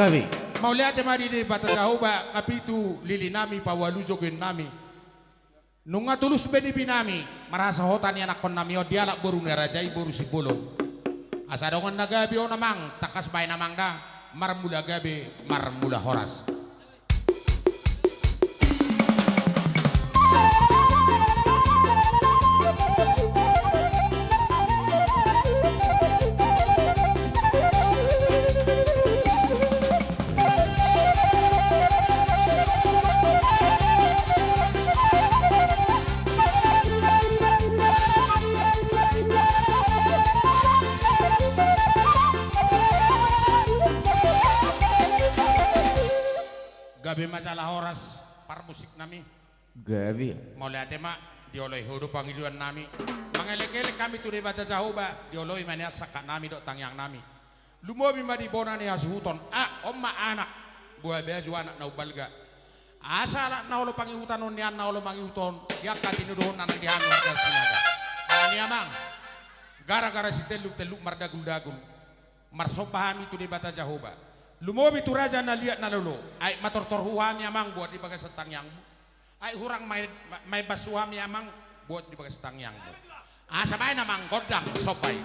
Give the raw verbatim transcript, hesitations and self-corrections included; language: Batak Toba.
Mauliate ma di Debata Jahowa, nga pitu lili nami, paualu jogen nami. Nunga tulus be nipi nami, marhasahota ni anakkon nami on, dialap boru ni raja i, boru Simbolon. Asa dongan na gabe on amang, tangkas baen amang da, marmula gabe, marmula horas. Gabe ma jala horas parmusik nami. Gabe. Mauliate ma, dioloi ho do pangidoan nami. Mangelekelek hami tu Debata Jahowa, dioloi ma nian sangkap nami dohot tangiang nami. Lumobi ma di bona ni hasuhuton, ah, on ma anak, boha baju anak na umbalga. Asa anak na olo pangihuton on nian na olo mangihuton, di angka tinodohon na nang di hami warga Sinaga. Ala ni amang, gara-gara sitelluk-telluk mardaguldagul. Marsomba hami tu Debata Jahowa. Lumobi tu raja na liat na lolo, aek ma tortor hu hami amang boan di bagasan tangiangmu. Aek hurang ma-, ma-, maembas hu hami amang boan di bagasan tangiangmu. Asa baen amang gondang somba i.